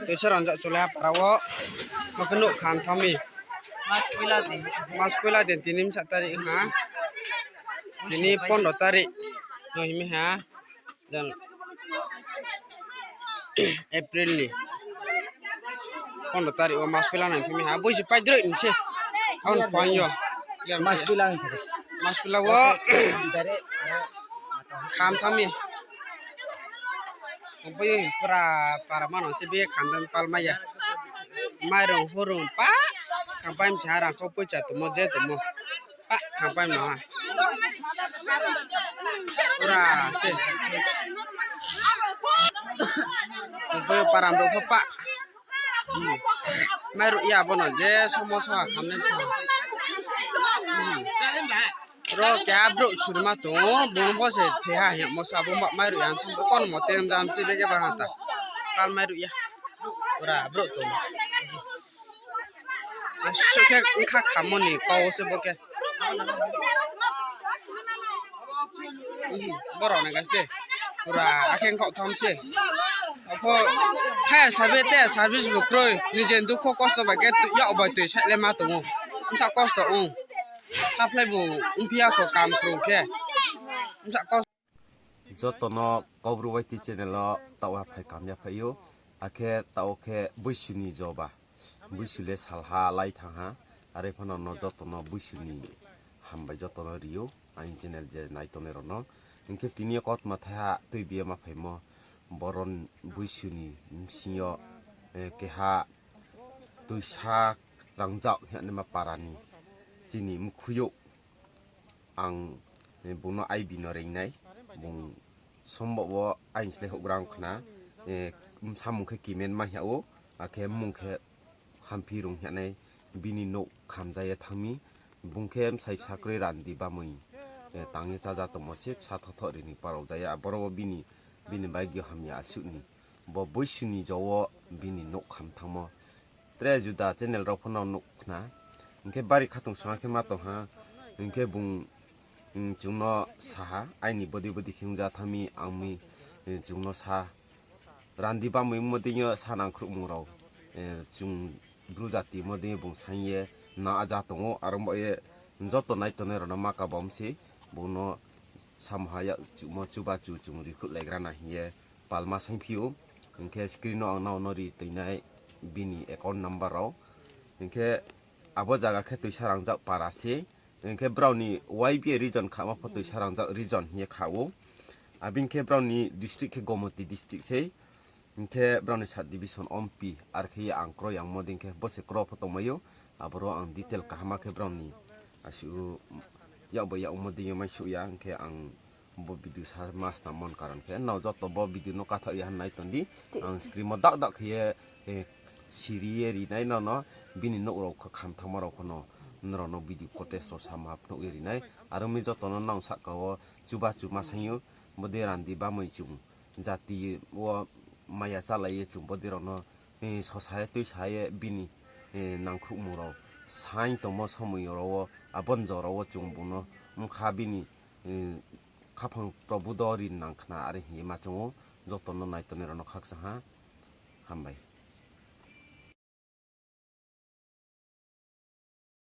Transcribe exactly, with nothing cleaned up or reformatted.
Toisa rangzag chulai ha para wo. Bo khe nouh kham thang mi. Mas poila din tini bsa tarik ha. Tini pondro tarik no himi ha. April ni pondro tarik wo mas poila nang thang mi ha. Boisi pai droi ni se. Ang phone yo. Mas poila wo kham thang mi. Bo pura para mano se be kham thang mi pal mai ya. Mairung hurung pa kham pai mi se ha, rang kho poicha tongmo je tongmo. Pa kham pai mi no ha. Pura se. Bo para brouh pho pa. Mairuh ya bono je somosa ha khamnai. Ro keha brouh churma tong ou, bung pho se thoi ha hing mo sa, bung ba mairuh ya, kono mote wng jam se bege ba ha ta. Pal mairuh ya. Pura brouh tong. Asuh khe bkha khammo ni kau se bo khe. Borok ni kaste. Pura akhe wngkha tham se. Apho fire service te service bo kroi. Nije dukho kosto bai khe yak bai tui saihlai ma tong ou. Bsa kosto ong. Supply bo ongphi ya kho kam krung khe. Bsa kosto. Joto no Kaubru Y T channel o taoh ha phai kam ya phai ou. Akhe taoh khe Boisu ni joba. Boisu le salha lai thang ha. Are phano no joto no Boisu ni hambai joto no ri ou. Aini channel je nai tongnai rao no. Hing khe tini yo kautma thaiha tuibi ye ma phaimo. Boron Boisu ni bsing yo, eh, keha Toisa Rangzag hingnaima para ni chini mkhui ou. Ang, eh, bung no I B no reingnai, bung sombo wo aini slái houhgra ong khna, eh, bsamung khe Kimen ma hing yag ou, akhe mmung khe Hamphi Rung hing yag nai, bini nouh khamja ye thanng mi, bung khe bsai bsa kroi randi bamoi, eh, tang ye chája tongmo se bsa thothoh ri ni parao ja ya, aboro wo bini, bini baigyo hamya asuh ni, bo Boisu ni jo wo bini nouh kham thanngmo. Tre juda channel rao pho no nuh khna. Hing khe bari khatungsung khe ma tong ha. Hing khe bung, mm, chung no sa ha, aini body body khe ongja thanng mi, ang mi, eh, chung no sa. Randi bamoi ongmo deing yo sa nangkhruhmung rao, eh, chung Bru jati mo deing yo bung saing ye na aja tong ou, aro ba ye joto nai tongnai rao no ma kabam se, bung no samha yak chuhmo chubachu chung recruit laigra na hing ye palma saingphi ou. Hing khe screen no ang nrao no ri toinai bini account number rao. Hing khe abo zaga khe Toisa Rangzag para se. Hing khe brao ni Y B A region khamo pho Toisa Rangzag region hing ye kha ou. Abo hing khe brao ni district khe Gomoti district se. Hing khe brao ni sub division Ompi, ar khe ye ang kroi yangmo dei khe bo se kro pho tongmai ou. Aboro ang detail kaham khe brao ni asuh yak bai yak ongmo dei yo mai souh ya, hing khe ang bo video sa ma snam mon karon khe nrao joto bo video no kathaoh ya hing nai tong di. Ang screen wo dak dak khe ye, eh, siri ye ri nai nrao no, bini nouh rao kha kham thanngma rao pho no, nrao no video footage rao sama phnuh ye ri nai. Aro mi joto no nang sahka wo chubachu ma saing ou, bo dei randi bamoi chung jati wo maya chálai ye chung bo dei rao no, eh, sosa ye tuisa ye bini, eh, nangkhruhmung rao saing tongmo somoi rao wo, abo ni jora wo chung bung no bkha bini, eh, khaphang Probu do ri nang khna are hing ye ma choung ou, joto no nai tongnai rao no khakchang ha, hambai.